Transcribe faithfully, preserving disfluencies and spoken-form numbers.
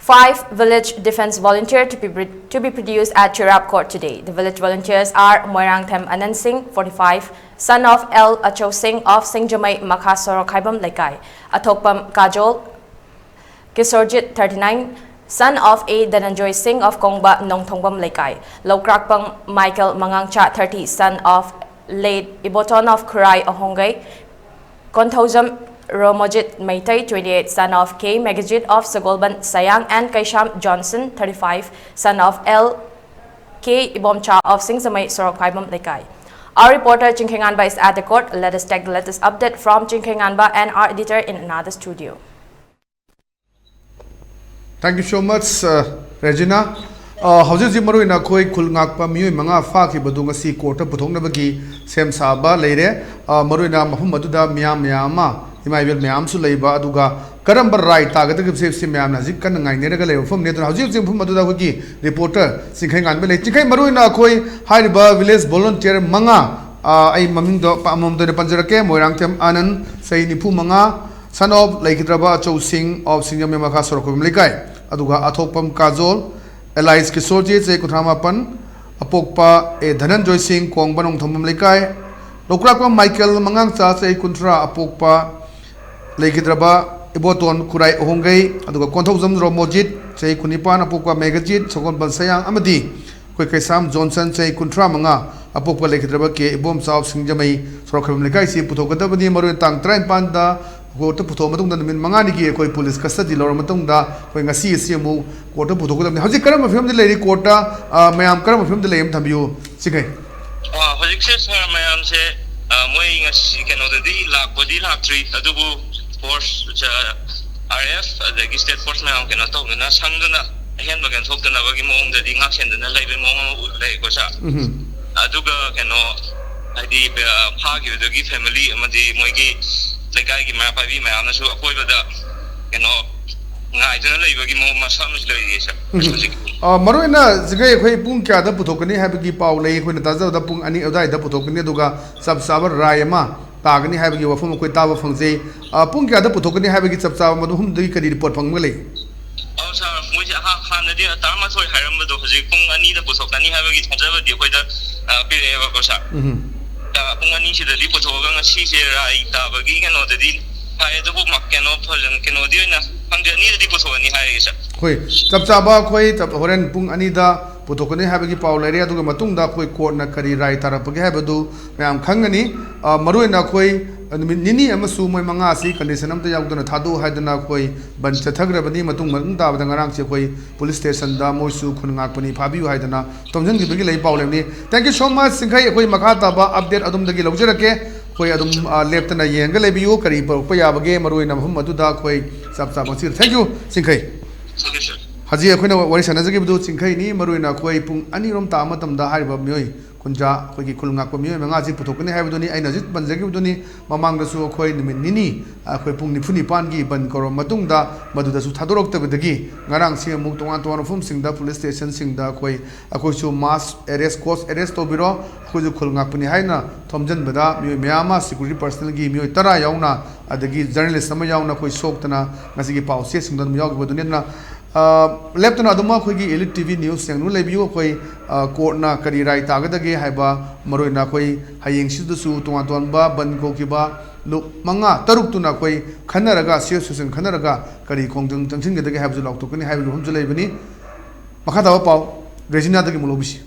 Five village defense volunteer to be, to be produced at Chirap Court today. The village volunteers are Moirangthem Anand Singh, forty-five, son of L Achou Singh of Singjamei Makha Sorok Khaibam Lekai, Athokpam Kajol, Kisorjit, thirty-nine, son of A Dhananjoy Singh of Kongba Nongthongbam Lekai, Lokrakpang Michael Mangangcha, thirty, son of late Iboton of Khurai Ahongei, Konthoujam Romojit Meitei, twenty-eight, son of K Megajit of Sagolban Sayang, and Kaisham Johnson, thirty-five, son of L K Ibomcha of Singsamei Sorok Khaibam Lekai. Our reporter Chingkhenganba is at the court. Let us take the latest update from Chingkhenganba and our editor in another studio. Thank you so much, uh, Regina. Uh, ꯍꯧꯖꯤꯛ ꯍꯧꯖꯤꯛ ꯃꯔꯨꯑꯣꯏꯅ ꯑꯩꯈꯣꯏ ꯈꯨꯜ ꯉꯥꯛꯄ ꯃꯤꯑꯣꯏ ꯃꯉꯥ ꯐꯥꯈꯤꯕꯗꯨ ꯉꯁꯤ ꯀꯣꯔꯠꯇ ꯄꯨꯊꯣꯛꯅꯕꯒꯤ ꯁꯦꯝ ꯁꯥꯕ ꯂꯩꯔꯦ꯫ Uh, ꯃꯔꯨꯑꯣꯏꯅ ꯃꯐꯝ ꯑꯗꯨꯗ ꯃꯤꯌꯥꯝ ꯃꯌꯥꯝ ꯑꯃ, ꯏꯃꯥ ꯏꯕꯦꯜ ꯃꯌꯥꯝꯁꯨ ꯂꯩꯕ, ꯑꯗꯨꯒ ꯀꯔꯝꯕ ꯔꯥꯏ ꯇꯥꯒꯗꯒꯦ ꯍꯥꯏꯕꯁꯤ ꯃꯌꯥꯝꯅ ꯍꯧꯖꯤꯛ ꯀꯟꯅ ꯉꯥꯏꯅꯔꯒ ꯂꯩꯕ ꯃꯐꯝꯅꯤ꯫ ꯑꯗꯨꯅ ꯍꯧꯖꯤꯛ ꯍꯧꯖꯤꯛ ꯃꯐꯝ ꯑꯗꯨꯗ ꯑꯩꯈꯣꯏꯒꯤ ꯔꯤꯄꯣꯔꯇꯔ ꯆꯤꯡꯈꯩ ꯉꯥꯟꯕ ꯂꯩ꯫ ꯆꯤꯡꯈꯩ, ꯃꯔꯨꯑꯣꯏꯅ ꯑꯩꯈꯣꯏ ꯍꯥꯏꯔꯤꯕ ꯚꯤꯂꯦꯖ ꯚꯣꯂꯨꯟꯇꯤꯌꯔ ꯃꯉꯥ, ꯑ, ꯑꯩ ꯃꯃꯤꯡꯗꯣ ꯑꯃꯃꯝꯗ ꯑꯣꯏꯅ ꯄꯟꯖꯔꯛꯀꯦ꯫ ꯃꯣꯏꯔꯥꯡꯊꯦꯝ ꯑꯥꯅꯟ, ꯆꯍꯤ ꯅꯤꯐꯨ ꯃꯉꯥ, son of ꯂꯩꯈꯤꯗ꯭ꯔꯕ ꯑꯆꯧ ꯁꯤꯡ of ꯁꯤꯡꯖꯃꯩ ꯃꯈꯥ ꯁꯣꯔꯣꯛꯈꯣꯏꯕꯝ ꯂꯩꯀꯥꯏ, ꯑꯗꯨꯒ ꯑꯊꯣꯛꯄꯝ ꯀꯥꯖꯣꯜ, alias ꯀꯤꯁꯣꯔꯖꯤꯠ, ꯆꯍꯤ ꯀꯨꯟꯊ꯭ꯔꯥ ꯃꯥꯄꯟ, ꯑꯄꯣꯛꯄ ꯑꯦ ꯙꯅꯟꯖꯣꯏ ꯁꯤꯡ, ꯀꯣꯡꯕ ꯅꯣꯡꯊꯣꯝꯕꯝ ꯂꯩꯀꯥꯏ, ꯂꯧꯀ꯭ꯔꯥꯛꯄꯝ ꯃꯥꯏꯀꯦꯜ ꯃꯉꯥꯡꯆꯥ, ꯆꯍꯤ ꯀꯨꯟꯊ꯭ꯔꯥ, ꯑꯄꯣꯛꯄ ꯂꯩꯈꯤꯗ꯭ꯔꯕ ꯏꯕꯣꯇꯣꯟ ꯈꯨꯔꯥꯏ ꯑꯍꯣꯡꯒꯩ, ꯑꯗꯨꯒ ꯀꯣꯟꯊꯧꯖꯝ ꯔꯣꯃꯣꯖꯤꯠ, ꯆꯍꯤ ꯀꯨꯟꯅꯤꯄꯥꯟ, ꯑꯄꯣꯛꯄ ꯃꯦꯒꯖꯤꯠ, ꯁꯒꯣꯜꯕꯟ ꯁꯌꯥꯡ, ꯑꯃꯗꯤ ꯑꯩꯈꯣꯏ ꯀꯩꯁꯥꯝ ꯖꯣꯟꯁꯟ, ꯆꯍꯤ ꯀꯨꯟꯊ꯭ꯔꯥ ꯃꯉꯥ, ꯑꯄꯣꯛꯄ ꯂꯩꯈꯤꯗ꯭ꯔꯕ ꯀꯦ ꯏꯕꯣꯝꯆꯥꯎ ꯁꯤꯡꯖꯃꯩ ꯁꯣꯔꯣꯛꯈꯣꯏꯕꯝ ꯂꯩꯀꯥꯏꯁꯤ ꯄꯨꯊꯣꯛꯀꯗꯕꯅꯤ꯫ ꯃꯔꯨꯑꯣꯏꯅ ꯇꯥꯡ ꯇꯔꯥꯅꯤꯄꯥꯟꯗ ꯀꯣꯔꯠꯇ ꯄꯨꯊꯣꯛꯑ ꯃꯇꯨꯡꯗ ꯅꯨꯃꯤꯠ ꯃꯉꯥꯅꯤꯒꯤ ꯑꯩꯈꯣꯏ ꯄꯨꯂꯤꯁ ꯀꯁꯇꯗꯤ ꯂꯧꯔ ꯃꯇꯨꯡꯗ ꯑꯩꯈꯣꯏ ꯉꯁꯤ ꯑꯁꯤ ꯑꯃꯨꯛ ꯀꯣꯔꯠꯇ ꯄꯨꯊꯣꯛꯀꯗꯕꯅꯤ꯫ ꯍꯧꯖꯤꯛ ꯀꯔꯝꯕ ꯐꯤꯕꯝꯗ ꯂꯩꯔꯤ ꯀꯣꯔꯠꯇ? ꯑ, ꯃꯌꯥꯝ ꯀꯔꯝꯕ ꯐꯤꯕꯝꯗ ꯂꯩ ꯑꯃ ꯊꯝꯕꯤꯌꯨ, ꯆꯤꯡꯈꯩ꯫ ꯑ, ꯍꯧꯖꯤꯛꯁꯦ ꯁꯥꯔ, ꯃꯌꯥꯝꯁꯦ, ꯑ, ꯃꯣꯏ ꯉꯁꯤ ꯀꯩꯅꯣꯗꯗꯤ ꯂꯥꯛꯄꯗꯤ ꯂꯥꯛꯇ꯭ꯔꯤ, ꯑꯗꯨꯕꯨ ꯐꯣꯔꯁ, ꯑ, ꯑꯥꯔ ꯑꯦꯐ ꯑꯗꯒꯤ ꯁ꯭ꯇꯦꯠ ꯐꯣꯔꯁ ꯃꯌꯥꯝ ꯀꯩꯅꯣ ꯇꯧꯗꯅ, ꯁꯪꯗꯅ, ꯑꯍꯦꯟꯕ ꯀꯩꯅꯣ ꯊꯣꯛꯇꯅꯕꯒꯤ ꯃꯑꯣꯡꯗꯗꯤ ꯉꯥꯛꯁꯦꯟꯗꯅ ꯂꯩꯕꯒꯤ ꯃꯑꯣꯡ ꯑꯃ ꯎ-, ꯂꯩꯀꯣ ꯁꯥꯔ꯫ ꯎꯝ꯫ ꯑꯗꯨꯒ ꯀꯩꯅꯣ, ꯍꯥꯏꯗꯤ, ꯑ, ꯐꯥꯈꯤꯕꯗꯨꯒꯤ ꯐꯦꯃꯤꯂꯤ ꯑꯃꯗꯤ ꯃꯣꯏꯒꯤ ꯂꯩꯀꯥꯏꯒꯤ ꯃꯩꯔꯥ ꯄꯥꯏꯕꯤ ꯃꯌꯥꯝꯅꯁꯨ ꯑꯀꯣꯏꯕꯗ ꯀꯩꯅꯣ ꯉꯥꯏꯗꯨꯅ ꯂꯩꯕꯒꯤ ꯃꯑꯣꯡ ꯃꯁꯥ ꯑꯃꯁꯨ ꯂꯩꯔꯤꯌꯦ ꯁꯥꯔ꯫ ꯎꯝ꯫ ꯍꯧꯖꯤꯛ ꯑ, ꯃꯔꯨꯑꯣꯏꯅ ꯆꯤꯡꯈꯩ, ꯑꯩꯈꯣꯏ ꯄꯨꯡ ꯀꯌꯥꯗ ꯄꯨꯊꯣꯛꯀꯅꯤ ꯍꯥꯏꯕꯒꯤ ꯄꯥꯎ ꯂꯩ꯫ ꯑꯩꯈꯣꯏꯅ ꯇꯥꯖꯕꯗ ꯄꯨꯡ ꯑꯅꯤ ꯑꯗꯨꯋꯥꯏꯗ ꯄꯨꯊꯣꯛꯀꯅꯤ, ꯑꯗꯨꯒ ꯆꯞ ꯆꯥꯕ ꯔꯥꯏ ꯑꯃ ꯇꯥꯒꯅꯤ ꯍꯥꯏꯕꯒꯤ ꯋꯥꯐꯝ ꯑꯩꯈꯣꯏ ꯇꯥꯕ ꯐꯪꯖꯩ꯫ ꯑ, ꯄꯨꯡ ꯀꯌꯥꯗ ꯄꯨꯊꯣꯛꯀꯅꯤ ꯍꯥꯏꯕꯒꯤ ꯆꯞ ꯆꯥꯕ ꯃꯗꯨ ꯃꯐꯝꯗꯨꯗꯒꯤ ꯀꯔꯤ ꯔꯤꯄꯣꯔꯠ ꯐꯪꯕ ꯂꯩ? ꯑ, ꯁꯥꯔ, ꯃꯣꯏꯁꯦ ꯑꯍꯥ-, ꯍꯥꯟꯅꯗꯤ ꯇꯔꯥꯃꯥꯊꯣꯏ ꯍꯥꯏꯔꯝꯕꯗꯣ ꯍꯧꯖꯤꯛ ꯄꯨꯡ ꯑꯅꯤꯗ ꯄꯨꯊꯣꯛꯀꯅꯤ ꯍꯥꯏꯕꯒꯤ ꯊꯥꯖꯕꯗꯤ ꯑꯩꯈꯣꯏꯗ, ꯑ, ꯄꯤꯔꯛꯑꯦꯕꯀꯣ, ꯁꯥꯔ꯫ ꯎꯝ꯫ ꯑ, ꯄꯨꯡ ꯑꯅꯤꯁꯤꯗꯗꯤ ꯄꯨꯊꯣꯛꯑꯒ ꯉꯁꯤꯁꯦ ꯔꯥꯏ ꯇꯥꯕꯒꯤ ꯀꯩꯅꯣꯗꯗꯤ ꯍꯥꯏ, ꯑꯗꯨꯕꯨ ꯃ-, ꯀꯩꯅꯣ, ꯐꯖꯅ, ꯀꯩꯅꯣꯗꯤ ꯑꯣꯏꯅ ꯈꯪꯗꯦ, ꯑꯅꯤꯗꯗꯤ ꯄꯨꯊꯣꯛꯑꯅꯤ ꯍꯥꯏꯔꯒꯦ, ꯁꯥꯔ꯫ ꯍꯣꯏ, ꯆꯞ ꯆꯥꯕ ꯑꯩꯈꯣꯏ ꯇꯞ-, ꯍꯣꯔꯦꯟ ꯄꯨꯡ ꯑꯅꯤꯗ ꯄꯨꯊꯣꯛꯀꯅꯤ ꯍꯥꯏꯕꯒꯤ ꯄꯥꯎ ꯂꯩꯔꯦ꯫ ꯑꯗꯨꯒ ꯃꯇꯨꯡꯗ ꯑꯩꯈꯣꯏ ꯀꯣꯔꯠꯅ ꯀꯔꯤ ꯔꯥꯏ ꯇꯥꯔꯛꯄꯒꯦ ꯍꯥꯏꯕꯗꯨ ꯃꯌꯥꯝ ꯈꯪꯒꯅꯤ꯫ ꯑ, ꯃꯔꯨꯑꯣꯏꯅ ꯑꯩꯈꯣꯏ ꯅꯨꯃꯤꯠ ꯅꯤꯅꯤ ꯑꯃꯁꯨ ꯃꯣꯏ ꯃꯉꯥ ꯑꯁꯤ ꯀꯟꯗꯤꯁꯟ ꯑꯝꯇ ꯌꯥꯎꯗꯅ ꯊꯥꯗꯣꯛꯎ ꯍꯥꯏꯗꯅ ꯑꯩꯈꯣꯏ ꯕꯟ ꯆꯠꯊꯈ꯭ꯔꯕꯅꯤ꯫ ꯃꯇꯨꯡ, ꯃꯇꯨꯡ ꯇꯥꯕꯗ ꯉꯔꯥꯡꯁꯦ ꯑꯩꯈꯣꯏ ꯄꯨꯂꯤꯁ ꯁ꯭ꯇꯦꯁꯟꯗ ꯃꯣꯏꯁꯨ ꯈꯨꯟ ꯉꯥꯛꯄꯅꯤ, ꯐꯥꯕꯤꯌꯨ ꯍꯥꯏꯗꯅ ꯊꯣꯝꯖꯤꯟꯈꯤꯕꯒꯤ ꯂꯩ ꯄꯥꯎ ꯂꯩꯕꯅꯤ꯫ Thank you so much, ꯁꯤꯡꯈꯩ꯫ ꯑꯩꯈꯣꯏ ꯃꯈꯥ ꯇꯥꯕ ꯑꯞꯗꯦꯠ ꯑꯗꯣꯝꯗꯒꯤ ꯂꯧꯖꯔꯛꯀꯦ꯫ ꯑꯩꯈꯣꯏ ꯑꯗꯨꯝ, ꯑ, ꯂꯦꯞꯇꯅ ꯌꯦꯡꯉꯒ ꯂꯩꯕꯤꯌꯨ, ꯀꯔꯤ ꯄꯨꯔꯛꯄ ꯌꯥꯕꯒꯦ ꯃꯔꯨꯑꯣꯏꯅ ꯃꯐꯝ ꯑꯗꯨꯗ ꯑꯩꯈꯣꯏ ꯆꯞ ꯆꯥꯕ ꯉꯁꯤ꯫ Thank you, ꯁꯤꯡꯈꯩ꯫ ꯍꯧꯖꯤꯛ ꯑꯩꯈꯣꯏꯅ ꯋꯥꯔꯤ ꯁꯥꯟꯅꯖꯈꯤꯕꯗꯨ ꯆꯤꯡꯈꯩꯅꯤ꯫ ꯃꯔꯨꯑꯣꯏꯅ ꯑꯩꯈꯣꯏ ꯄꯨꯡ ꯑꯅꯤꯔꯣꯝ ꯇꯥꯕ ꯃꯇꯝꯗ ꯍꯥꯏꯔꯤꯕ ꯃꯤꯑꯣꯏ ꯀꯨꯟꯖꯥ, ꯑꯩꯈꯣꯏꯒꯤ ꯈꯨꯜ ꯉꯥꯛꯄ ꯃꯤꯑꯣꯏ ꯃꯉꯥꯁꯤ ꯄꯨꯊꯣꯛꯀꯅꯤ ꯍꯥꯏꯕꯗꯨꯅꯤ꯫ ꯑꯩꯅ ꯍꯧꯖꯤꯛ ꯄꯟꯖꯈꯤꯕꯗꯨꯅꯤ, ꯃꯃꯥꯡꯗꯁꯨ ꯑꯩꯈꯣꯏ ꯅꯨꯃꯤꯠ ꯅꯤꯅꯤ, ꯑꯩꯈꯣꯏ ꯄꯨꯡ ꯅꯤꯐꯨ ꯅꯤꯄꯥꯟꯒꯤ ꯕꯟ ꯀꯧꯔꯕ ꯃꯇꯨꯡꯗ ꯃꯗꯨꯗꯁꯨ ꯊꯥꯗꯣꯔꯛꯇꯕꯗꯒꯤ ꯉꯔꯥꯡꯁꯤ ꯑꯃꯨꯛ ꯇꯣꯉꯥꯟ ꯇꯣꯉꯥꯟꯕ ꯃꯐꯝꯁꯤꯡꯗ ꯄꯨꯂꯤꯁ ꯁ꯭ꯇꯦꯁꯟꯁꯤꯡꯗ ꯑꯩꯈꯣꯏ, ꯑꯩꯈꯣꯏꯁꯨ ꯃꯥꯁ ꯑꯦꯔꯦꯁ, ꯀꯣꯁ ꯑꯦꯔꯦꯁ ꯇꯧꯕꯤꯔꯣ, ꯑꯩꯈꯣꯏꯁꯨ ꯈꯨꯜ ꯉꯥꯛꯄꯅꯤ ꯍꯥꯏꯅ ꯊꯣꯝꯖꯤꯟꯕꯗ ꯃꯤꯑꯣꯏ ꯃꯌꯥꯝ ꯑꯃ, ꯁꯦꯀ꯭ꯌꯨꯔꯤꯇꯤ ꯄꯔꯁꯅꯦꯜꯒꯤ ꯃꯤꯑꯣꯏ ꯇꯔꯥ ꯌꯥꯎꯅ, ꯑꯗꯒꯤ ꯖꯔꯅꯦꯂꯤꯁ ꯑꯃ ꯌꯥꯎꯅ ꯑꯩꯈꯣꯏ ꯁꯣꯛꯇꯅ ꯉꯁꯤꯒꯤ ꯄꯥꯎ ꯆꯦꯁꯤꯡꯗ ꯑꯗꯨꯝ ꯌꯥꯎꯈꯤꯕꯗꯨꯅꯤ꯫ ꯑꯗꯨꯅ, ꯑ, ꯂꯦꯞꯇꯅ ꯑꯗꯨꯝ ꯑꯩꯈꯣꯏꯒꯤ Elite ꯇꯤ ꯚꯤ ꯅ꯭ꯌꯨꯁ ꯌꯦꯡꯗꯨꯅ ꯂꯩꯕꯤꯌꯨ꯫ ꯑꯩꯈꯣꯏ, ꯑ, ꯀꯣꯔꯠꯅ ꯀꯔꯤ ꯔꯥꯏ ꯇꯥꯒꯗꯒꯦ ꯍꯥꯏꯕ, ꯃꯔꯨꯑꯣꯏꯅ ꯑꯩꯈꯣꯏ ꯍꯌꯦꯡꯁꯤꯗꯁꯨ ꯇꯣꯉꯥꯟ ꯇꯣꯉꯥꯟꯕ ꯕꯟ ꯀꯧꯈꯤꯕ ꯂꯨꯞ ꯃꯉꯥ ꯇꯔꯨꯛꯇꯨꯅ ꯑꯩꯈꯣꯏ ꯈꯟꯅꯔꯒ, ꯁꯤꯌꯔ ꯁꯦꯁꯟ ꯈꯟꯅꯔꯒ ꯀꯔꯤ ꯈꯣꯡꯖꯪ ꯆꯪꯁꯤꯟꯒꯗꯒꯦ ꯍꯥꯏꯕꯁꯨ ꯂꯥꯎꯊꯣꯛꯀꯅꯤ ꯍꯥꯏꯕꯒꯤ ꯋꯥꯐꯝꯁꯨ ꯂꯩꯕꯅꯤ꯫ ꯃꯈꯥ ꯇꯥꯕ ꯄꯥꯎ ꯔꯦꯖꯤꯅꯥꯗꯒꯤ ꯑꯃꯨꯛ ꯂꯧꯕꯤꯁꯤ꯫